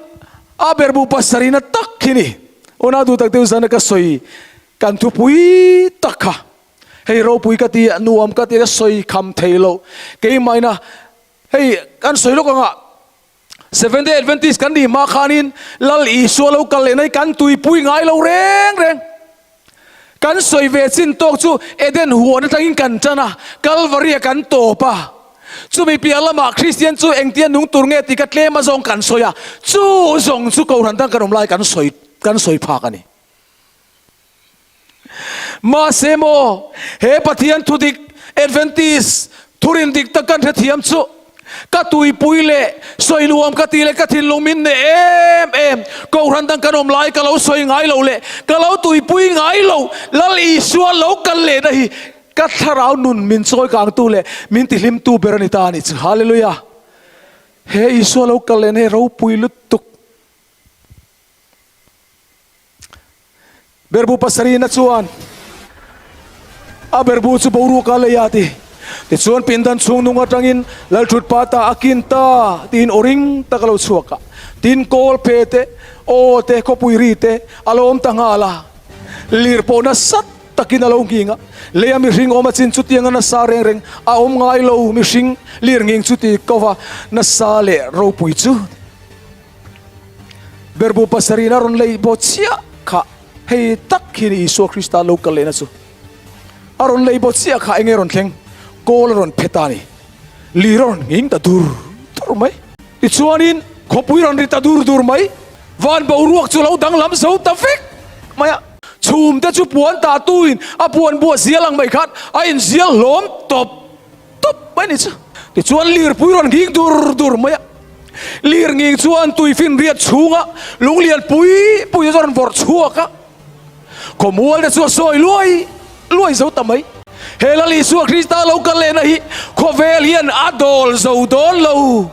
a berhbu pasarihna tak khi ni. Aw duh tak deuh zana ka sawi kan thupui tak kha. Hei ropui ka ti a, nuam ka ti a, ka sawi kham thei lo. Keimahina hei kan sawi lawk anga Seventh Day Adventist kan nih hma khanin Lal Isua lo kal lehna hi kan tuipui ngai lo reng reng. Kan sawi ve chin tawk chu Eden huan atangin kan tan a, Kalvari-a kan tawp a. Chumi piah lamah Kristian chu engtia nung tur nge tih ka tlem azawng kan sawi a, chu zawng chu Kohhran dang kan awm lai kan sawi kan sawi phak a ni. Mahse maw, he Pathian thudik Adventist thurin dik tak kan hrethiam chu ka tuipui leh sawi nuam ka tih leh ka thinlung min neh em em, Kohhran dang kan awm lai ka lo sawi ngai lo leh ka lo tuipui ngai lo Lal Isua lo kal lehna hi Ka thlarau nun min chawi kangtu leh min tihlimtu ber a ni ta a nih chu. Hallelujah! He Isua lo kal lehna hi ropui lutuk. Berbu pasarihna chuan a berbu chu boruak a lei a ti. Tichuan pindan chhung nung atangin Lalthut pa ta a kin ta tiin aw ring tak a lo chhuak a. Tin kawl phe te, aw te, khawpui ri te a lo awm ta nghal a. Lir pawh nasa takin a lo nghing a, leia mihring awm a chin chutianga nasa reng reng a awm ngai lo, mihring lir nghing chu ti ko va, nasa leh ropui chu berbu pasarih a rawn lei baw chiah kha, hei tak hi ni Isua Krista lo kal lehna chu a rawn lei baw chiah kha enge rawn thleng, kawl a rawn phe ta a ni, lir a rawn nghing ta dur dur mai. Tichuanin khawpui rawn ri ta dur dur mai, van boruak chu lo danglam zo ta vek mai a. Chhum te chu puan tah tuin a puan buah zial ang mai khan a inzial hlawm tawp tawp mai a ni chu. Tichuan lirpui rawn nghing dur dur mai a, lir nghing chuan tuifinriat chhunga lunglian pui pui te chu a rawn vawrh chhuak a. Khawmual te chu a sawi luai luai zo ta mai. He Lal Isua Krista lo kal lehna hi khawvel hian a dawl zo dawn lo.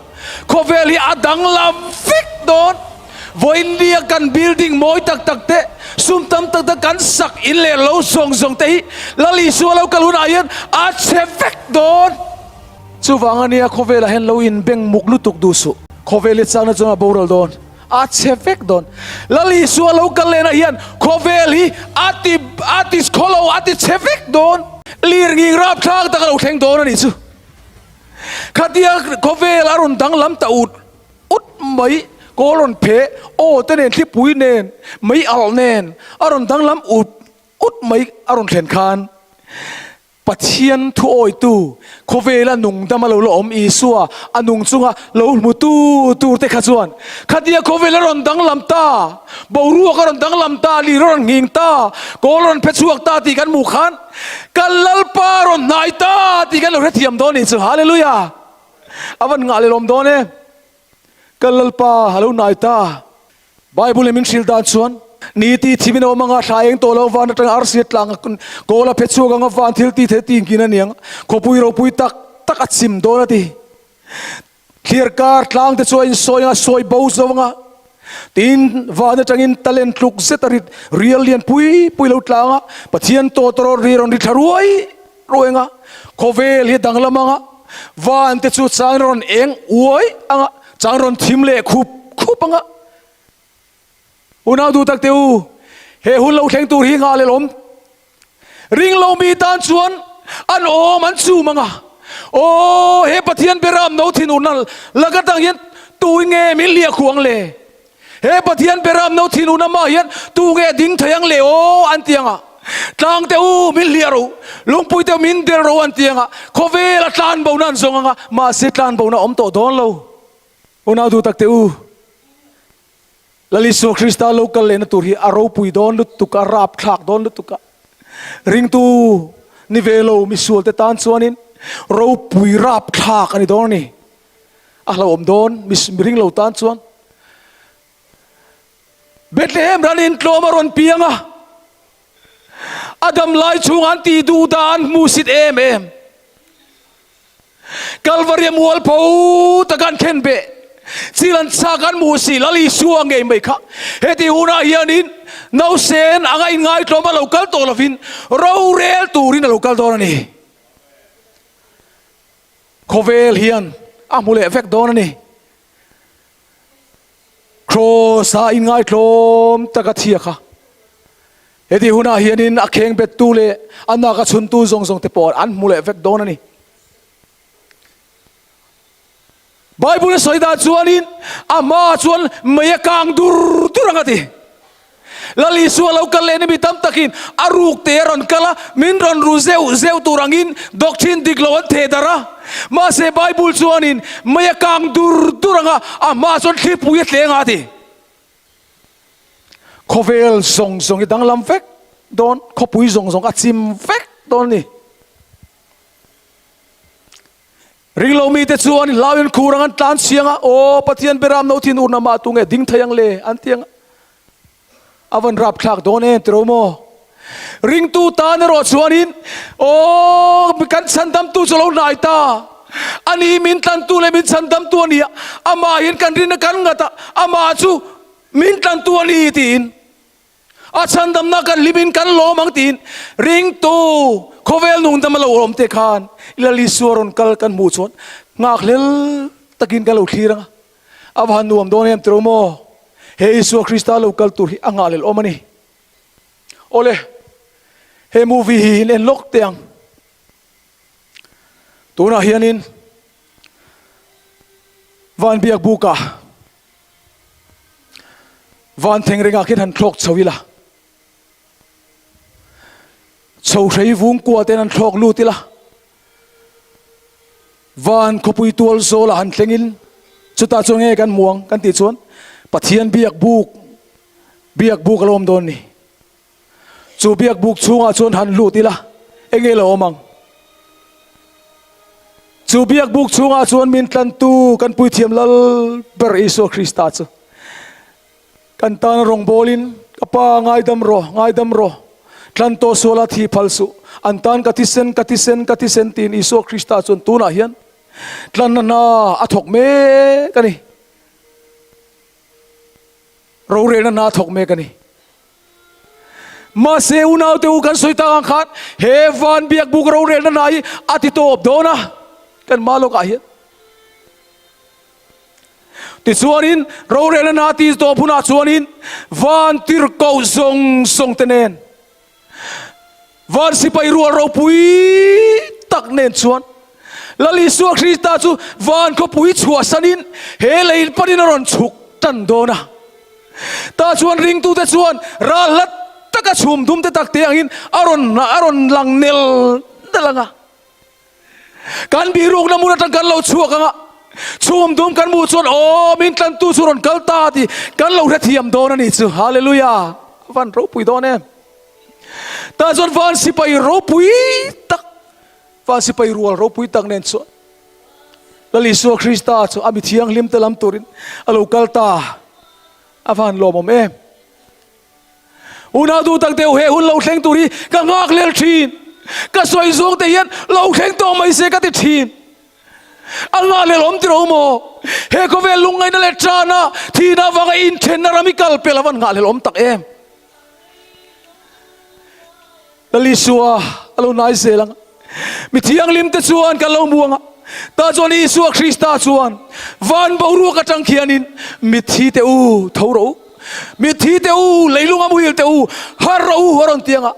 Khawvel hi a danglam vek dawn. Vawiinnia kan building mawi tak tak te, sum tam tak tak kan sak in leh lo zawng zawng te hi Lal Isua lo kal hunah hian a chhe vek dawn. Chuvang ania khawvelah hian lo inbeng muk lutuk duh suh. Khawvel hi chakna chuan a boral dawn. A chhe vek dawn. Lal Isua lo kal lehna hian khawvel hi a ti a ti khawlo a ti chhe vek dawn. Lir nging rapthlak tak a lo thleng dawn a nih chu. Khatia khawvel a rawn danglam ta ut ut mai, kawl rawn phe aw te nen thlipui nen mei alh nen a rawn danglam ut ut mai a rawn thlen khan Pathian thu awitu, khawvela nung dama lo la awm Isua a nung chunga lo hmutu tur te kha chuan khatia khawvel a rawn danglam ta, boruak a rawn danglam ta, lir a rawn nghing ta, kawl a rawn phe chhuak ta tih kan hmuh khan kan Lalpa a rawn hnai ta tih kan lo hrethiam dawn ni chu. Hallelujah! A van ngah leh lawm dawn e. Kan Lalpa a lo hnai ta. Bible in min hrilh dan chuan, Ni ti thim in a awm anga, thla eng tawh lo van atanga arsi a tlang a, kawl a phe chhuak anga van thil ti thei ti nghin a niang, khawpui ropui tak tak a chim dawn a ti. Thlir kar tlang te chu a insawi anga, sawi bo zo anga, tin van atangin talent tluk zet a rit rial lian pui pui lo tlang a, Pathian tawtawrawt ri rawn ri thla ruai ruai anga, khawvel hi a danglam anga, van te chu chang rawn eng uai anga, chang rawn thim leh khup khup anga. Unau duh tak te u, he hun lo thleng tur hi nghah leh lawm. Ring lo mi tan chuan an awm an chum anga, Aw, he Pathian Beram no thinurna laka tang hian tu nge min hliah khuang le? He Pathian Beram no thinurna mah hian tu nge ding thei ang le aw? an ti anga. Tlang te u, min hliah ro, lungpui te u min del ro an ti anga. Khawvela tlan bona an zawng anga, mahse tlan bona awm tawh dawn lo. Unau duh tak te u, Lal Isua Krista lo kal lehna tur hi a ropui dawn lutuk a, rapthlak dawn lutuk a. Ringtu ni ve lo misual te tan chuanin ropui rapthlak a ni dawn a ni. A hlauhawm dawn mi ring lo tan chuan. Bethlehem ran in tlawm a rawn piang a, a dam lai chhung an tih duh dan hmuhsit em em. Kalvaria mualpho taka an khen beh chil an chak an hmuh si Lal Isua ngei mai kha heti hunah hianin nausen anga inngaitlawm a lo kal tawh lovin rorel turin a lo kal dawn a ni. Khawvel hian a hmu leh vek dawn a ni. Kraws-a inngaitlawm taka thia kha heti hunah hianin a kheng bettu leh a nak a chhuntu zawng zawng te pawh an hmu leh vek dawn a ni. Bible a sawi dan chuanin a hmaah chuan mei a kang dur dur ang a ti. Lal Isua lo kal leh ni mi tam takin a ruk te a rawn kal a, min rawn ru zeuh zeuh tur angin doctrine dik lo an theh darh a. Mahse Bible chuanin mei a kang dur dur ang a, a hmaah chuan thlipui a tleng a a ti. Khawvel zawng zawng hi danglam vek dawn, khawpui zawng zawng a chim vek dawn a ni. Ringlo mite chuan hlauin khur ang an tlan chiang a, Aw Pathian Beram no thin urna mah tunge ding thei ang le? an ti ang a. A van rap thlak dawn em tiro maw? Ringtu tan erawh chuanin, Aw kan chhandamtu chu lo hnai ta, ani min tlantu leh min chhandamtu a ni a, amahin kan rinna kan ngat a, amah chu min tlantu a ni tiin A chhandamna kan hlimin kan lawm ang tiin ringtu khawvel nungdam a lo awm te khan Lal Isua rawn kal kan hmuh chuan nghakhlel takin kan lo thlir ang a, a va han nuam dawn em tiro maw? He Isua Krista lo kal tur hi a nghahhlel awm a ni. Awle, he movie hi in en lawk teh ang. Tunah hianin Van Biak Bukah Van thengrengah khian han thlawk chho ila, chho hrei vung kua ten han thlawk lut ila, van khawpui tual zawlah han thleng in chutah chuan nge kan hmu ang kan tih chuan Pathian biak buk biak buk a lo awm dawn ni. Chu biak buk chhungah chuan han lut ila, enge lo awm ang? Chu biak buk chhungah chuan min tlantu kan puithiam lal ber Isua Krista chu kan tana rawngbawlin, Ka Pa, ngaidam rawh, ngaidam rawh, tlan tawh suala thi phal suh, an tan ka thisen, ka thisen, ka thisen tiin Isua Krista chuan tunah hian tlanna hna a thawk mek a ni. Rorelna hna a thawk mek a ni. Mahse unaute u kan sawi tak ang khan he van biak buk rorelna hna hi a ti tawp dawn a kan hma lawkah hian. Tichuanin rorelna hna ti tawp hunah chuanin van tirhkoh zawng zawng te nen Van sipai rual ropui tak nen chuan Lal Isua Krista chu van khawpui chhuahsanin he lei panin a rawn chhuk tan dawn a. Tah chuan ringtute chuan ral hlat taka chhum dum te tak te angin a rawn a rawn lang nel nel ang a. Kan bihrukna hmun atang kan lo chhuak ang a, chhum dum kan hmuh chuan aw min tlantu chu rawn kal ta tih kan lo hrethiam dawn a nih chu. Hallelujah! Van ropui dawn em! Tah chuan van sipai ropui tak, van sipai rual ropui tak nen chuan Lal Isua Krista chu a mi thianghlim te lam turin a lo kal ta. A van lawmawm em! Unau duh tak deuh he hun lo thleng tur hi ka nghak lel thin. Ka sawi zawng te hian lo thleng tawh mai se ka ti thin. A nghah lel awm tiro maw? He khawvel lungngaihna leh tana thihna avanga inthenna ram hi kal pel a van nghah lel awm tak em? Lal Isua a lo nai zel ang a, mi thianghlim te chuan kan lo hmu ang a, tah chuan Isua Krista chuan van boruak atang khianin mitthi te u tho rawh u, mitthi te u leilung a muhil te u har rawh u a rawn ti ang a.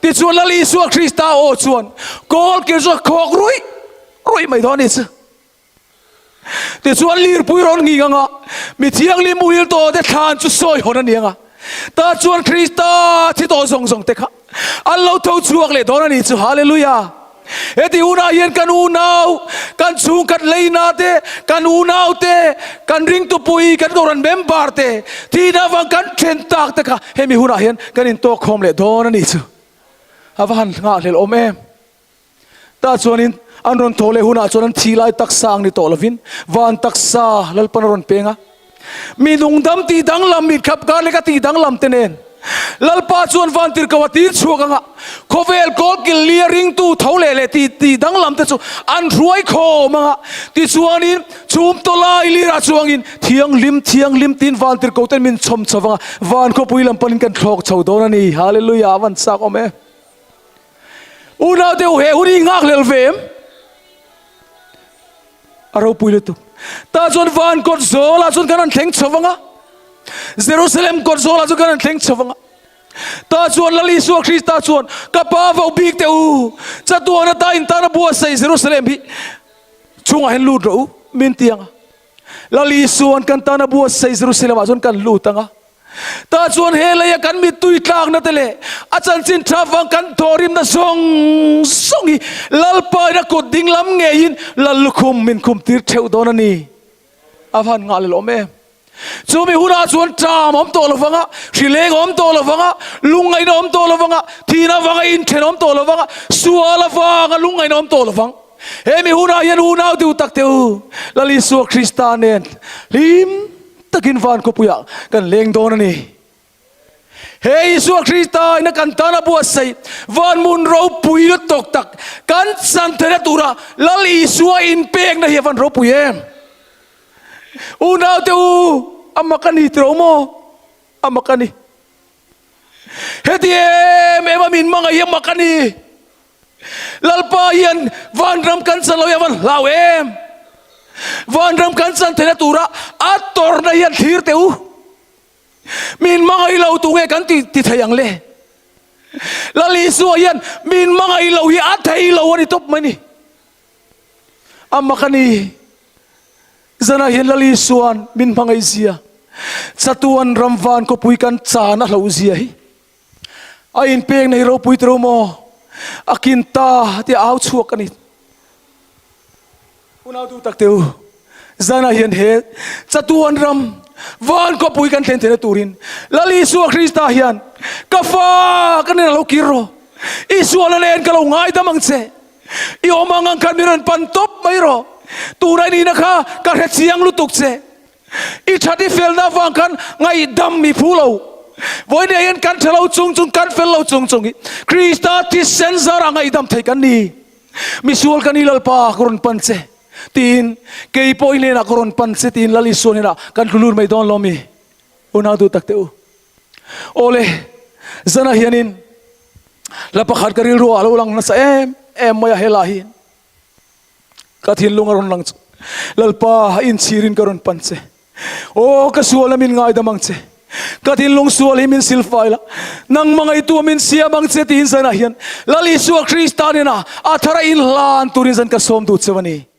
Tichuan Lal Isua Krista aw chuan kawl kir chu a khawk ruih ruih mai dawn a ni chu. Tichuan lirpui rawn nghing anga mi thianghlim muhil tawh te thlan chu sawi hawn a ni anga, tah chuan Krista thi tawh zawng zawng te kha an lo tho chhuak leh dawn a ni chu. Hallelujah! Heti hunah hian kan unau, kan chhungkhat leina te, kan unau te, kan ringtupui, kan kohhran member te thihna avang kan then tak te kha hemi hunah hian kan intawk khawm leh dawn a ni chu. A va han nghahhlelh awm em! Tah chuanin an rawn thaw leh hunah chuan an thi lai taksa ang ni tawh lovin van taksa Lalpan a rawn peng a. Mi nungdam tih danglam, mi khap kar leka tih danglam te nen Lalpa chuan van tirhkoh a tir chhuak ang a, khawvel kawlkil lia ringtu tho leh leh tih tih danglam te chu an hruai khawm ang a. Tichuanin chhum tawlai lirah chuangin thianghlim thianghlim tiin van tirhkoh ten min chhawm chho vang a, van khawpui lam panin kan thlawk chho dawn a ni. Hallelujah! A van chak awm e. Unau deuh he hun hi nghakhlel ve em? A ropui lutuk. Tah chuan van kawt zawlah chuan kan han thleng chho vang a. Jerusalem kawt zawlah chuan kan han thleng chho vang a. Tah chuan Lal Isua Krista chuan ka pa vo bik teh u, chatuan ata in tana buatsaih Jerusalem hi chungah hian lut rawh u, min ti ang a. Lal Isua'n kan tana buatsaih Jerusalem ah chuan kan lut ang a. Tah chuan he leia kan mittui tlakna te leh a chanchin tha vang kan thawhrimna zawng zawng hi Lalpa in a kut ding lam ngeiin Lal lukhum min khum tir theuh dawn a ni. A van nghah leh awm em? Chumi hunah chuan ṭam awm tawh lovang a, hrileng awm tawh lovang a, lungngaihna awm tawh lovang a, thihna avanga inthen awm tawh lovang a, sual avanga lungngaihna awm tawh lovang. He mi hunah hian unau duh tak teh u, Lal Isua Krista nen hlim takin van khawpuiah kan leng dawn a ni. He Isua Krista ina kan tana buatsaih van hmun ropui lutuk tak kan chan theihna tura Lal Isua inpekna hi a van ropui em? Unaute u, a mak a ni tiro maw? A mak a ni. Heti em em a min hmangaih hi a mak a ni. Lalpa hian vanram kan chan lo hi a van hlau em? Vanram kan chan theihna tura a tawrhna hian thlir teh u. Min hmangaih lo tu nge kan ti ti thei ang le? Lal Isua hian min hmangaih lo hi a thei lo a ni tawp mai ni. A mak a ni. Zanah hian Lal Isua'n min hmangaih zia, chatuan ram van khawpui kan chan a hloh zia hi a inpek nei ropui tiro maw? A kin ta tih a au chhuak a ni. Unau duh tak teu, zanah hian he chatuan ram van khawpui kan thlen theihna turin Lal Isua Krista hian ka fa ka nen a lo kir rawh, i sualna nen ka lo ngaidam ang che, i awm ang ang khan min rawn pan tawp mai rawh, tuna i nihna kha ka hre chiang lutuk che, i that i felna avang khan ngaihdam i phu lo, vawiin ah hian kan tha lo chung chung kan fel lo chung chung hi Krista thisen zarah ngaihdam thei kan ni. Misual ka ni Lalpa ka rawn pan che tiin kei pawh i hnenah ka rawn pan che tiin Lal Isua hnenah kan tlu lut mai dawn lo mi? Unau duh tak teh u. Awle, zanah hianin hla pakhat ka rilru ah a lo lang nasa em em mai a helai hi ka thinlung a rawn lang chu Lalpa inchhirin ka rawn pan che. Aw ka sual a min ngaidam ang che, ka thinlung sual hi min silfai la, nangmah ngaihtuah min siam ang che tiin zanah hian Lal Isua Krista nena a thara inhlan turin zan ka sawm duh cheu a ni.